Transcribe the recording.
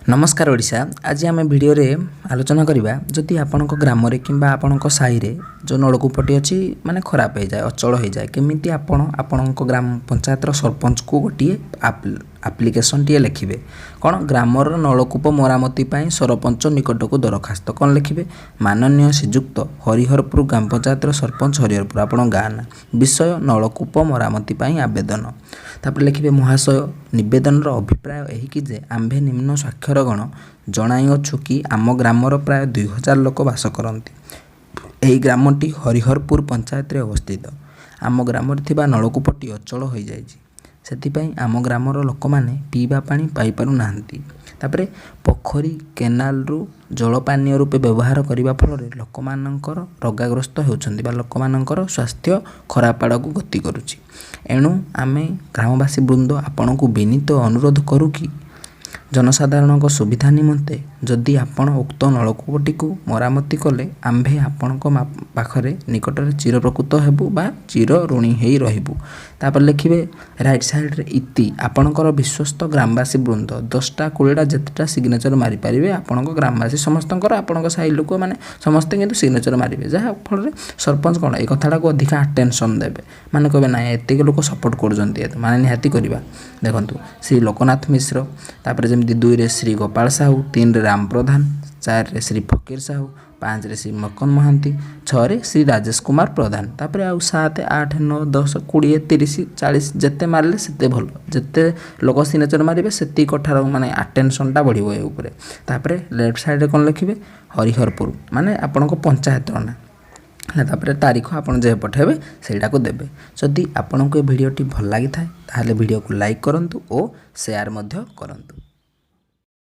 ନମସ୍କାର ଓଡ଼ିଶା। ଆଜି ଆମେ ଭିଡ଼ିଓରେ ଆଲୋଚନା କରିବା, ଯଦି ଆପଣଙ୍କ ଗ୍ରାମରେ କିମ୍ବା ଆପଣଙ୍କ ସାହିରେ ଯେଉଁ ନଳକୂପଟି ଅଛି ମାନେ ଖରାପ ହେଇଯାଏ, ଅଚଳ ହେଇଯାଏ, କେମିତି ଆପଣ ଆପଣଙ୍କ ଗ୍ରାମ ପଞ୍ଚାୟତର ସରପଞ୍ଚକୁ ଗୋଟିଏ ଆପ୍ଲିକେସନଟିଏ ଲେଖିବେ। କ'ଣ? ଗ୍ରାମର ନଳକୂପ ମରାମତି ପାଇଁ ସରପଞ୍ଚ ନିକଟକୁ ଦରଖାସ୍ତ। କ'ଣ ଲେଖିବେ? ମାନନୀୟ ଶ୍ରୀଯୁକ୍ତ ହରିହରପୁର ଗ୍ରାମ ପଞ୍ଚାୟତର ସରପଞ୍ଚ, ହରିହରପୁର, ଆପଣଙ୍କ ଗାଁ ନାଁ। ବିଷୟ ନଳକୂପ ମରାମତି ପାଇଁ ଆବେଦନ। ତାପରେ ଲେଖିବେ, ମହାଶୟ, ନିବେଦନର ଅଭିପ୍ରାୟ ଏହିକି ଯେ ଆମ୍ଭେ ନିମ୍ନ ସ୍ୱାକ୍ଷରଗଣ ଜଣାଇଅଛୁ କି ଆମ ଗ୍ରାମର ପ୍ରାୟ 2000 ଲୋକ ବାସ କରନ୍ତି। ଏହି ଗ୍ରାମଟି ହରିହରପୁର ପଞ୍ଚାୟତରେ ଅବସ୍ଥିତ। ଆମ ଗ୍ରାମରେ ଥିବା ନଳକୂପଟି ଅଚଳ ହୋଇଯାଇଛି। ସେଥିପାଇଁ ଆମ ଗ୍ରାମର ଲୋକମାନେ ପିଇବା ପାଣି ପାଇପାରୁନାହାନ୍ତି। ତାପରେ ପୋଖରୀ କେନାଲରୁ ଜଳ ପାନୀୟ ରୂପେ ବ୍ୟବହାର କରିବା ଫଳରେ ଲୋକମାନଙ୍କର ରୋଗାଗ୍ରସ୍ତ ହେଉଛନ୍ତି ବା ଲୋକମାନଙ୍କର ସ୍ୱାସ୍ଥ୍ୟ ଖରାପ ଆଡ଼କୁ ଗତି କରୁଛି। ଏଣୁ ଆମେ ଗ୍ରାମବାସୀ ବୃନ୍ଦ ଆପଣଙ୍କୁ ବିନୀତ ଅନୁରୋଧ କରୁ କି ଜନସାଧାରଣଙ୍କ ସୁବିଧା ନିମନ୍ତେ ଯଦି ଆପଣ ଉକ୍ତ ନଳକୂପଟିକୁ ମରାମତି କଲେ ଆମ୍ଭେ ଆପଣଙ୍କ ପାଖରେ ନିକଟରେ ଚିରଉପକୃତ ହେବୁ ବା ଚିର ଋଣୀ ହେଇ ରହିବୁ। ତାପରେ ଲେଖିବେ ରାଇଟ୍ ସାଇଡ଼୍ରେ, ଇତି ଆପଣଙ୍କର ବିଶ୍ୱସ୍ତ ଗ୍ରାମବାସୀ ବୃନ୍ଦ। 10ଟା, 20ଟା, ଯେତେଟା ସିଗ୍ନେଚର୍ ମାରିପାରିବେ ଆପଣଙ୍କ ଗ୍ରାମବାସୀ ସମସ୍ତଙ୍କର, ଆପଣଙ୍କ ସାହି ଲୋକମାନେ ସମସ୍ତେ କିନ୍ତୁ ସିଗ୍ନେଚର୍ ମାରିବେ, ଯାହା ଫଳରେ ସରପଞ୍ଚ କ'ଣ ଏ କଥାଟାକୁ ଅଧିକା ଆଟେନସନ୍ ଦେବେ। ମାନେ କହିବେ, ନାଇଁ, ଏତିକି ଲୋକ ସପୋର୍ଟ କରୁଛନ୍ତି, ମାନେ ନିହାତି କରିବା। ଦେଖନ୍ତୁ, ଶ୍ରୀ ଲୋକନାଥ ମିଶ୍ର, ତାପରେ ଯେମିତି 2ରେ ଶ୍ରୀ ଗୋପାଳ ସାହୁ, 3ରେ ରାମ ପ୍ରଧାନ, 4ରେ ଶ୍ରୀ ଫକୀର ସାହୁ, 5ରେ ଶ୍ରୀ ମକନ ମହାନ୍ତି, 6ରେ ଶ୍ରୀ ରାଜେଶ କୁମାର ପ୍ରଧାନ। ତାପରେ ଆଉ 7, 8, 9, 10, 20, 30, 40, ଯେତେ ମାରିଲେ ସେତେ ଭଲ। ଯେତେ ଲୋକ ସିଗ୍ନେଚର୍ ମାରିବେ, ସେତିକି କଥାର ମାନେ ଆଟେନସନ୍ଟା ବଢ଼ିବ ଏ ଉପରେ। ତାପରେ ଲେଫ୍ଟ ସାଇଡ଼୍ରେ କ'ଣ ଲେଖିବେ? ହରିହରପୁର, ମାନେ ଆପଣଙ୍କ ପଞ୍ଚାୟତର ନାଁ ହେଲା। ତାପରେ ତାରିଖ ଆପଣ ଯେବେ ପଠାଇବେ ସେଇଟାକୁ ଦେବେ। ଯଦି ଆପଣଙ୍କୁ ଏ ଭିଡ଼ିଓଟି ଭଲ ଲାଗିଥାଏ, ତାହେଲେ ଭିଡ଼ିଓକୁ ଲାଇକ୍ କରନ୍ତୁ ଓ ସେୟାର ମଧ୍ୟ କରନ୍ତୁ।